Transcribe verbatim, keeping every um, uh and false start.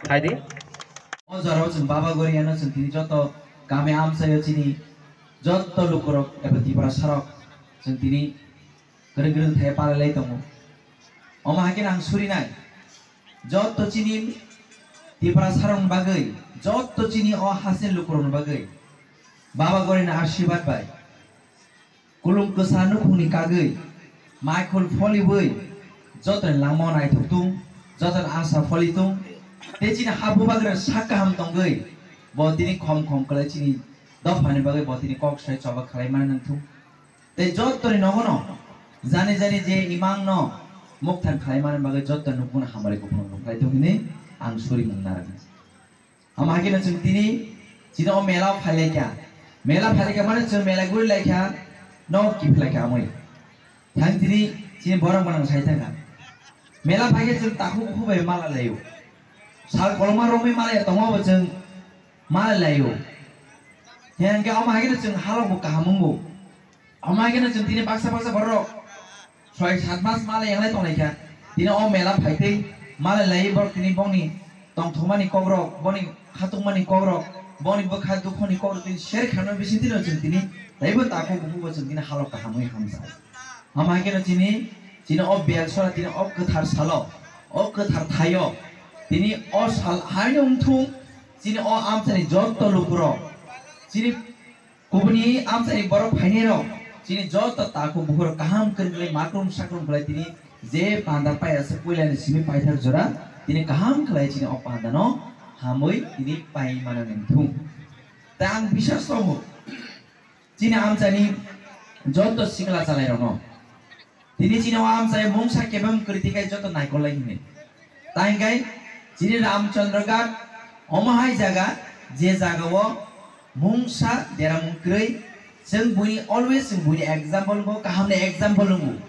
Haidi. O jorao chwng Baba Goriano chwng tini joto kami amchaio chini joto lukurok eba Tiprasarok chwng tini kwrwng kwrwng thai palai lai tongo. Omo hai khe ang surinai joto chini Tiprasarokni bagwi, joto chini o hasini lukurokni bagwi Baba Goriani ashirbad bai Kulum kwsa nukhungni kagwi, maikhul pholiwi, jotoni langmao naithok tung, jotoni asa pholi tung, tei chini ha bubagra sak kaham tongwi, bo tini khom khom kwlai chini dophani bagwi bo tini kok sai choba khlai mani nang thung. Tei jotoni nogono jani jani je imangno mukthang khlai mani bagwi joto nukhungno hamari kuphang nukhlai tung hinwi ang surimung narwknai. Ama haikhe no chwng tini chini o mela o phai lai kha. Mela phai lai kha mane chwng mela guri lai kha, no kiphilai kha amoi. Thang tini chini borok manang sai thang kha. Mela phai khe chwng takhuk bukhuk bai mala lai o. Sal koloma romwi mala ya tongma bo chwng mala lai o. Hingke ama haikhe no chwng halok bo kaham wngo. Omo hai kheno chwng tini baksa baksa borok soi sat mas malai yanglai tonglai kha. Tini o mela phai tei malai lai borok tini bongni tongthokmani kokrok, boni khatungmani kokrok, boni bwkha dukhoni kokrok tini share khaima bising tino chwng tini taibo takhuk bukhukbo chwng tini halok kahamwi hamsa. Omo hai kheno chini, chini o bel sora tini o kwthar salo, o kwthar thaio tini o sal haino wngthung chini o amchani jotto lukurok chini Kubuni amchani borok phainairok chini joto takhuk bukhurok kaham kwrwng khlai makrum sakrum khlai tini je panda pai asa puilani simi paithak jora tini kaham khlai chini o pandano hamwi tini pai mano nang thung. Tei ang biswas tongo chini amchani joto sikla chalairokno. Tini chini o amchai mungsa kebeng kwrwi tei kai joto naikol lai hwnwi. Tai hwnkhe chini Ramchandra Ghat omo hai jaga, je jaga o mungsa deramung kwrwi, chwng buini always chwng buini example bo kaham ni example wngo.